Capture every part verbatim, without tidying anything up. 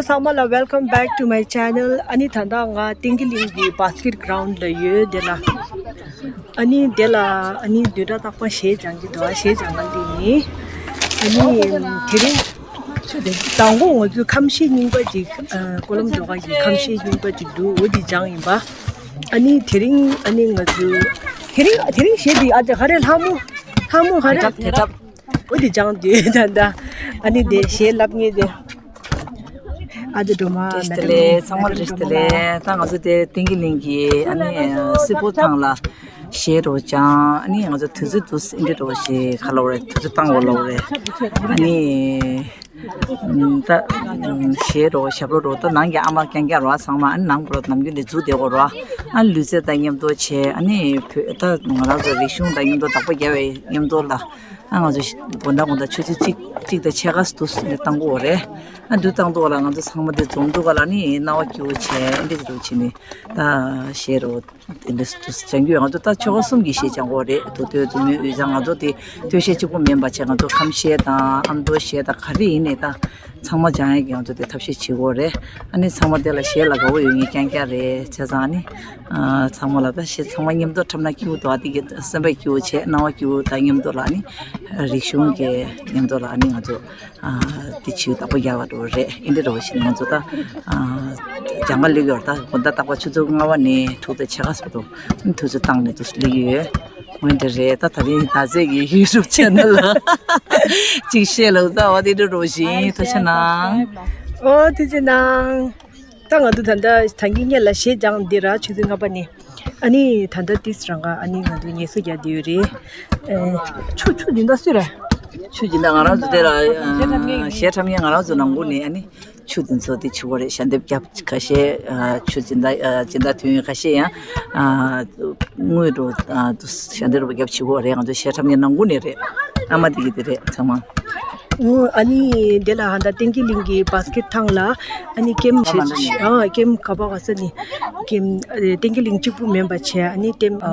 ཚང་མ་ལ་welcome back to my channel. ཨ་ནི་ད་ལྟ་ང་ཏིང་གི་ལིང་གི་basket ground ལ་ཡོད། དེ་ལ་ཨ་ནི་དེ་ལ་ཨ་ནི་བདུན་ཕྲག་རྟག་པར་གཞས་སྦྱང་གི་འདུག་གཞས་སྦྱང་ག་སླེབས་ནི། ཨ་ནི་དེ་རིང་དང་པོ་ང་ཚོའི་ཁམས་བཞི་རྙིང་པ་ཅིག་ཀོ་ལམ་ཌོ་ག་གི་ཁམས་བཞི་རྙིང་པ་ཅིག་འདུག་འོ་དེ་སྦྱང་ཡིན་པ། ཨ་ནི་དེ་རིང་ཨ་ནི་ང་ཚོའི་དེ་རིང་དེ་རིང་གཞས་འདི་ཨ་ཅག་ག་རེ། ལྷ་མོ། ལྷ་མོ་ག་རེ། དེ་འདྲ་དེ་འདྲ། འོ་དེ་སྦྱང་དུས་ད་ལྟ་ཨ་ནི་དེ་གཞས་ལབ་ངེས་དེ། ཨ་དེ་སྒྲོལ་མ། བཀྲ་ཤིས་བདེ་ལེགས། ཚང་མ་བཀྲ་ཤིས་བདེ་ལེགས། ད་ང་ཚོ་དེ་ཏིང་གི་ལིང་གི་ཨ་ནི་སི་པོ་ཐང་ལ་གཞས་རོ་སྦྱང་། ཨ་ནི་ང་ཚོ་དུས་ཚོད་དུས་ཨིན་དྲི་རོ་ཞེས་ཁ་ལོ་རེ་དུས་ཚོད་བཏང་བ་ལོ་རེ། ཨ་ནི་ད་གཞས་རོ་ཞབས་བྲོ་རོ་ད་ནང་གི་ཨ་མ་རྐྱང་རྐྱང་རོ་ཚང་མ་ཨ་ནི་ནང་པོ་རོ་ནམ་རྒྱུན་དེ་འཛུགས་བསྡད་གོ་རོ། ཨ་ནི་ལུས་རྩལ་དང་མཉམ་དུ་བྱས། ཨ་ནི་བོད་ད་ང་རང་ཚོ་རིག་གཞུང་དང་མཉམ་དུ་བདག་པོ་རྒྱབ་པའི་མཉམ་དུ་ལ། ཨ་ང་ཚོ་དགོང་དག་དགོང་དག་ཆུ་ཚོད་གཅིག་གཅིག་དང་ཕྱེད་ཀ་དུས་སུ་བཏང་གོ་རེད། ཨ་དུས་བཏང་འདུག་ལ་ང་ཚོ་ཚང་མ་དེ་འཛོམས་འདུག་ག་ལ་ནི་རྣ་བ་སྐྱིད་པོ་བྱས་འདི་འདྲ་བྱས་ནི་ད་གཞས་རོ་དེ་འདྲ་དུས་སུ་སྦྱང་རྒྱུ། ང་ཚོ་ད་ཆོལ་ཁ་གསུམ་གྱི་གཞས་སྦྱང་གོ་རེད། མདོ་སྟོད་མདོ་སྨད་དབུས་གཙང་། ང་ཚོ་དེ་སྟོད་གཞས་གཅིག་པོ་མིན་པ་བྱས་ང་ཚོ་ཁམས་གཞས་དང་ཨ་མདོ་གཞས་དང་ག་རེ་ཡིན་ནའི་ད་ཚང་མ་སྦྱང་ཡག་གི་ང་ཚོ་དེ་ཐབས་ཤེས་བྱེད་གོ་རེད། ཨ་ནི་ཚང་མ་དེ་ལ་གཞས་ལ་དགའ་བོ་ཡོད་མཁན་རྐྱང་རྐྱང་རེད། བྱས་ཙང་ཨ་ནི་ཨ་ཚང་མ་ལ་ད་གཞས་ཚང་མ་མཉམ་དུ་འཁྲབ་ན་སྐྱིད་པོ་འདུག་ཨ་དེ་གི་སེམས་པ་སྐྱིད་པོ་བྱས། རྣ་བ་སྐྱིད་པོ་དང་མཉམ་དུ་ལ་ཨ་ནི་རིག་གཞུང་གི་མཉམ་དུ་ལ་ཨ་ནི་ང་ཚོ་ཨ་དེ་བྱེད་བདག་པོ་རྒྱག་པ་འགྲོ་རེད། ཨིན་དྲི་རོ་བཞིན་ང་ཚོ་ད་ཨ་སྦྱང་ག་སླེབས་ཡོད། ད་དགོང་དག་རྟག་པར་ཆུ་ཚོད་ལྔ་པ་ནས་དྲུག་དང་ཕྱེད་ཀ་བར་དུ་དུས་ཚོད་བཏང་ནས་དུས་སླེབས་ཡོད། འོན་ཏེ་རེད། ད་ད་རིང་ད་ཚེ་གི་ཡུ་ཊུབ་ཆེ་ནལ་ལ་ཅིག་བཤད་ལ་ད་བ་དེ་འགྲོ་རོགས་ཞིག་ཐུགས་རྗེ་གནང་། ཨོ་ཐུགས་རྗེ་གནང་། ད་ང་ཚོ་ད་ལྟ་ད་གིན་སྔོན་ལ་གཞས་སྦྱངས་འདི་ར་ཆུ་ཚོད་ལྔ་པ་ནས། ཨ་ནི་ད་ལྟ་ཏིས་རང་ག་ཨ་ནི་ང་ཚོ་ངལ་གསོ་རྒྱག་བསྡད་ཡོད་རེད། ཨེ། ཆུ་ཆུ་འདི་འདྲ་སུ་རེད། ཆུ་འདི་འདྲ་ང་རང་ཚོ་དེ་ལ་གཞས་འཁྲབ་མཁན་ང་རང་ཚོ་ནང་ཁུལ་ནས་ཨ་ནི་ཆུ་འདི་ཚོ་དེ་ཆུ་བོ་རེད། ཞལ་འདེབས་རྒྱབ་ཁ་ཤས། ཨ་ཆུ་སྦྱིན་བདག་ཨ་སྦྱིན་བདག་དོན་ཡོད་ཁ་ཤས་ཡང་ཨ་དངུལ་རུ་ཨ་དུ་ཞལ་འདེབས་རུ་རྒྱབ་བྱེད་དགོས་རེད། ང་ཚོ་གཞས་འཁྲབ་མཁན་ནང་ཁུལ་ནས་རེད། ཨ་མ་དེ་གི་དེ་རེད་ཚང་མ། ཨོ་ཨ་ནི་དེ་ལ་ཧ་ད་ཏིང་གི་ལིང་གི་བྷ་སི་ཀེ་ཊི་ཐང་ལ་ཨ་ནི་ཀེམ་ཨ་མ་ཞིག་ཨ་ཀེམ་ག་པ་ག་ས་ནི་ཀེམ་ཨ་ཏིང་གི་ལིང་གཅིག་པུ་མིན་པ་བྱས། ཨ་ནི་ཀེམ་ཨ་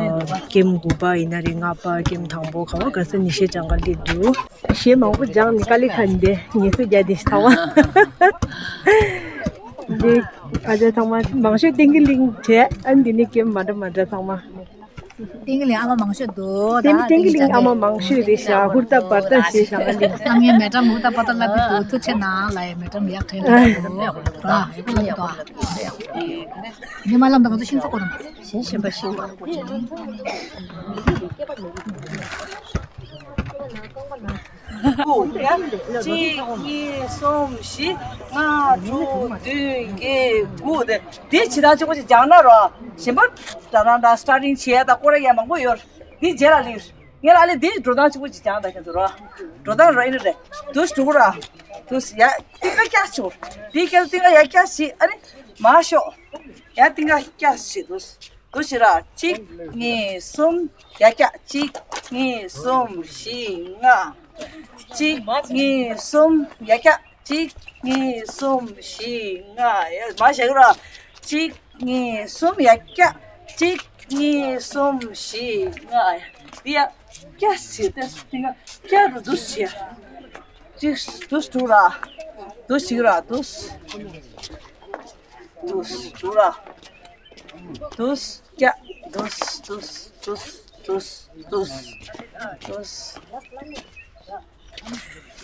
ཀེམ་དགུ་པ་ཡིན་ན་རེད། ལྔ་པ་ཀེམ་དང་པོ་ག་པ་ག་ས་ནི་གཞས་སྦྱང་ག་སླེབས་འདུག་གཞས་མང་པོ་སྦྱངས་ནས་དཀའ་ལས་ཁག་འདི་ངལ་གསོ་རྒྱག་དེ་ཞིག་ཐང་བ། འདི་ཨ་ཅག་ཚང་མ་མང་ཤོས་ཏིང་གི་ལིང་བྱས། ཨ་འདི་ནི་ཀེམ་མ་འདྲ་མ་འདྲ་ཚང་མ། ཏིང་གི་ལིང་ཨ་མ་མང་ཤོས་འདུག་ཏིང་ཏིང་གི་ལིང་ཨ་མ་མང་ཤོས་རེད་ཤག་ཧུར་ཐག་འབར་ཐག་བྱས་ཤག་ཨ་ལིང་། ལམ་ཡན་མེ་ཏྲམ་ཧུར་ཐག་འབར་ཐག་ལབ་ཀྱི་འདུག་ཐུགས་རྗེ་གནང་། ལ་ཡན་མེ་ཏྲམ་ཡག་ཕྲན་འདུག་ར་ཧེ་ལམ་དོ། ཉི་མ་ལམ་དང་ང་ཚོ་ཤིང་ཚོ་གོ་རམ། གཞན་གཞན་པ་ཤིང་མང་པོ་བྱས། གཅིག་གཉིས་གསུམ་བཞི་ལྔ་དྲུག་བདུན་བརྒྱད་དགུ་དེ་དེ་ཇི་ལྟར་གཅིག་པོ་ཅིག་སྦྱངས་ན་རོ། གཞན་པ་ད་རང་ད་སི་ཊར་ཊིང་བྱས་ད་སྐོར་ར་ཡ་མང་པོ་ཡོད། དེ་རྗེས་ལ་ལིར་ངས་ལ་ལི་དེ་འགྲོ་སྟངས་གཅིག་པོ་ཅིག་སྦྱངས་ད་ཁྱེད་ཚོ་རོ། འགྲོ་སྟངས་རོ་ཨིན་རེད། དུས་འགྲོ་ར། དུས་ཡ་ཏིང་ཀ་སྐྱ་ཞིག་དེ་ཁྱེད་ཏིང་ཀ་ཡ་སྐྱ་ཞིག་ཨ་ནི་མ་ཤོག་ཡ་ཏིང་ཀ་སྐྱ་ཞིག་དུས། དུ་ཞིག་ར། གཅིག་གཉིས་གསུམ་ཡ་ཀྱ། གཅིག་གཉིས་གསུམ་བཞི་ལྔ། གཅིག་གཉིས་གསུམ་ཡ་ཀྱ། གཅིག་གཉིས་གསུམ་བཞི་ལྔ། ཡ་མ་བཞག་ར། གཅིག་གཉིས་གསུམ་ཡ་ཀྱ། གཅིག་གཉིས་གསུམ་བཞི་ལྔ། འདི་ཡ་ཀྱ་ཟེར་ཏེ་འདི་ང་ཀྱ་རུ་དུ་ཞིག་གཅིག་དུ་དུ་ར། དུ་ཞིག་ར་དུ། དུ་དུ་ར། དུ་སྐྱ། དུ་དུ་དུ་དུ་དུ།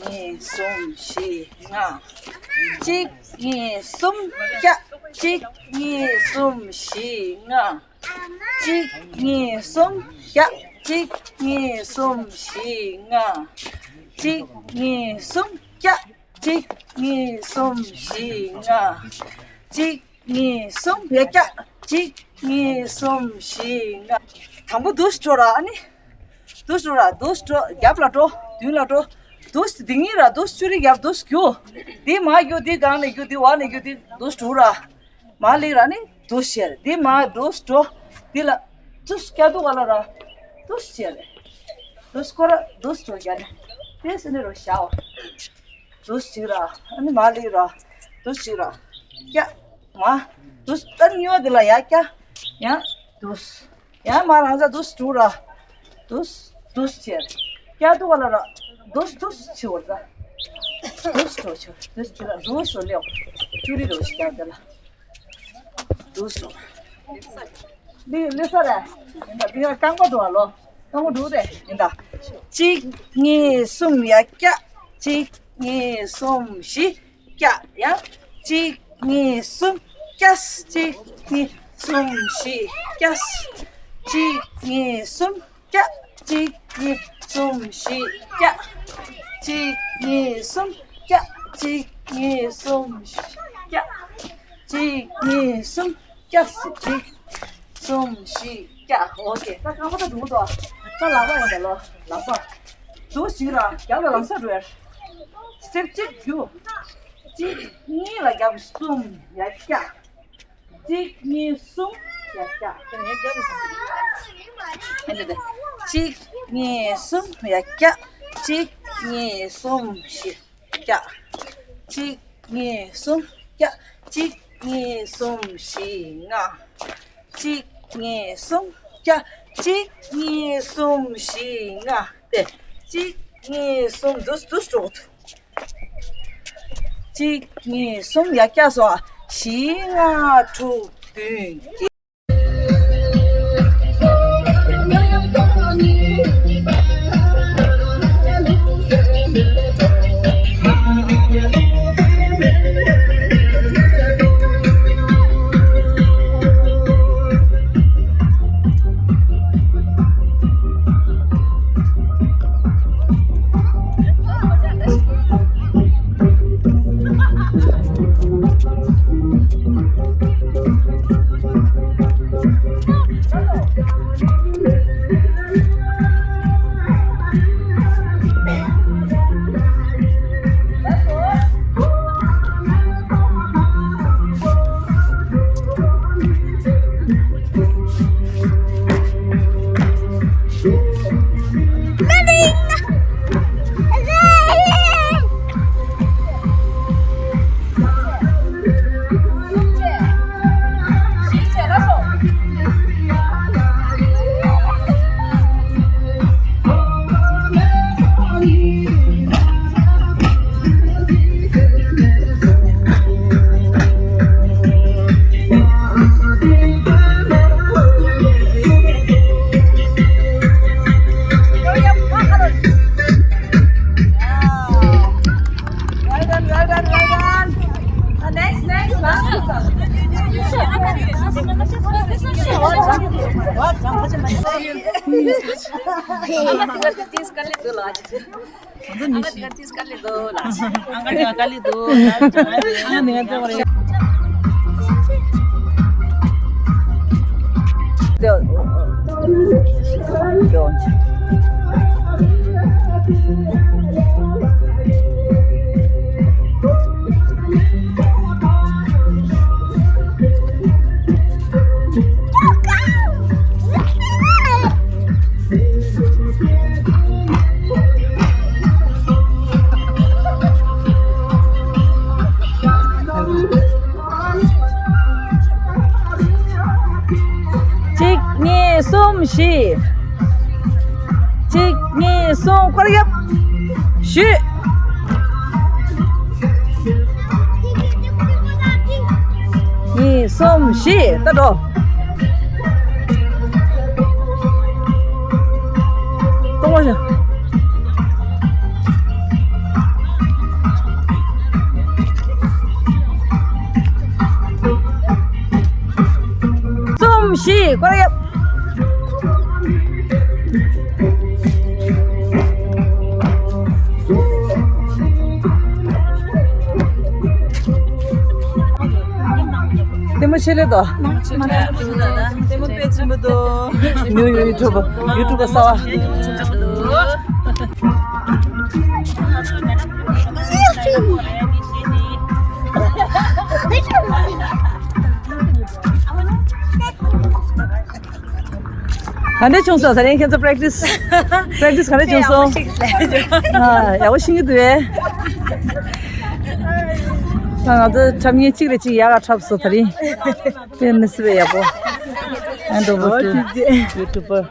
གཉིས་གསུམ་བཞི་ལྔ། གཅིག་གཉིས་གསུམ་སྐྱ། གཅིག་གཉིས་གསུམ་བཞི་ལྔ། གཅིག་གཉིས་གསུམ་སྐྱ། གཅིག་གཉིས་གསུམ་བཞི་ལྔ། གཅིག་གཉིས་གསུམ་སྐྱ། གཅིག་གཉིས་གསུམ་བཞི་ལྔ། གཅིག་གཉིས་གསུམ་ཡ་ཀྱ། གཅིག་གཉིས་གསུམ་བཞི་ལྔ། དང་པོ་དུ་འགྲོ་ར་ཨ་ནི། དུ་འགྲོ་ར་དུ་འགྲོ་རྒྱབ་ལ་འགྲོ་མདུན་ལ་འགྲོ། དུ་འདི་གཉིས་ར་དུ་ཅུ་རི་རྒྱབ་དུ་རྒྱུ། འདི་མ་རྒྱུ་འདི་སྒང་ནས་རྒྱུ་འདི་འོག་ནས་རྒྱུ་འདི་དུ་འགྲོ་ར། མ་ལི་ར་ནི་དུ་ཤེར་འདི་མ་དུ་འགྲོ། འདི་ལ་དུ་སྐྱ་དུ་ག་ལ་ར་དུ་ཤེར། དུ་སྐོར་ར་དུ་འགྲོ་རྒྱ་ནི། དེ་སི་ནི་རོ་ཤའོ། དུ་ཞིག་ར། ཨ་ནི་མ་ལི་ར། དུ་ཞིག་ར། ཀྱ། མ། དུ་ཏན་ཡོད་དེ་ལ་ཡ་ཀྱ། ཡ། དུ། ཡ་མ་རང་ས་དུ་དུ་ར། དུ། དུ་ཆེ། ཀྱ་དུ་ག་ལ་ར། དུ་དུ་ཆེ་བར་ད། དུ་དུ་ཆེ། དུ་ཆེ་ར། དུ་ཞོ་ལེའོ། ཅུ་རི་རོ་ཞིག་རྒྱག་དེ་ལ། འདུག་སོང་། འདི་ལུས་ས་རེད། ཡིན་ད་འདི་ཡང་རྐང་པ་འདུག་ཨ་ལོ། རྐང་པ་འདུག་དེ་ཡིན་ད། གཅིག་གཉིས་གསུམ་ཡར་བཀྱག་གཅིག་གཉིས་གསུམ་བཞི་བཀྱག་ཡ། གཅིག་གཉིས་གསུམ་བཀྱག་གཅིག་གཉིས་གསུམ་བཞི་བཀྱག་གཅིག་གཉིས་གསུམ་བཀྱག་གཅིག་གཉིས་གསུམ་བཞི་བཀྱག་གཅིག་གཉིས་གསུམ་བཀྱག་གཅིག་གཉིས་གསུམ་བཞི་བཀྱག་གཅིག་གཉིས་གསུམ་བཀྱག་གཅིག་གསུམ་བཞི་བཀྱག་ཨོ་ཁེ། ད་རྐང་པ་ད་འདུག་ཏོ། ད་ལག་པ་ཡིན་ད་ལོ། ལག་པ། འདུག་ཞིག་ར་རྒྱབ་ལ་ལམ་སང་འགྲོ་ཡ། སེབ་གཅིག་རྒྱུ། གཅིག་གཉིས་ལ་རྒྱབ་གསུམ་ཡར་བཀྱག་གཅིག་གཉིས་གསུམ་ཡར་བཀྱག་ཨ་འདི་འདི། གཅིག་གཉིས་གསུམ་ཡར་བཀྱག་གཅིག་གཉིས་གསུམ་བཞི་བཀྱག་གཅིག་གཉིས་གསུམ་བཀྱག་གཅིག་གཉིས་གསུམ་བཞི་ལྔ། གཅིག་གཉིས་གསུམ་བཀྱག་གཅིག་གཉིས་གསུམ་བཞི་ལྔ། དེ། གཅིག་གཉིས་གསུམ་འདུག་འདུག་འགྲོ། གཅིག་གཉིས་གསུམ་ཡར་བཀྱག་སོང་། བཞི་ལྔ་དྲུག་བདུན་བརྒྱད། Well done, well done, well done. Uh, next, next, last one. གཅིག་གཉིས། གསུམ། བཞི། གཅིག་གཉིས། གསུམ། སྐོར་རྒྱབ། བཞི། གཉིས། གསུམ། བཞི། ད་འགྲོ། གཏོང་བ་བྱ། གསུམ། བཞི། སྐོར་རྒྱབ། ལྟད་མོ་ཆེ་ལེ་དོ། ལྟད་མོ་དཔེ་ཆེན་པོ་འདུག་ཉུ་ཡུ་ཡུ་ཊུབ་པ། ཡུ་ཊུབ་པ་གསར་པ། ག་འདྲ་བྱུང་སོང་། ད་རིང་ཁྱེད་ཚོ་པེ་རེག་ཊི་སི། པེ་རེག་ཊི་སི་ག་འདྲ་བྱུང་སོང་། ཨ། ཡག་པོ་ཤེས་ཀྱི་འདུག་པས། ད་ང་ཚོ་འཁྲབ་མཁན་གཅིག་ལས་གཅིག་ཡག་ག་འཁྲབ་སོང་ད་རིང་། དཔེ་མི་སྲིད་པའི་ཡག་པོ། ཨ། འགྲོ་བོ་ཏུ་ཡུ་ཊུབ་པ།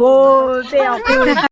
ཝོ། དཔེ་ཡག་པོ།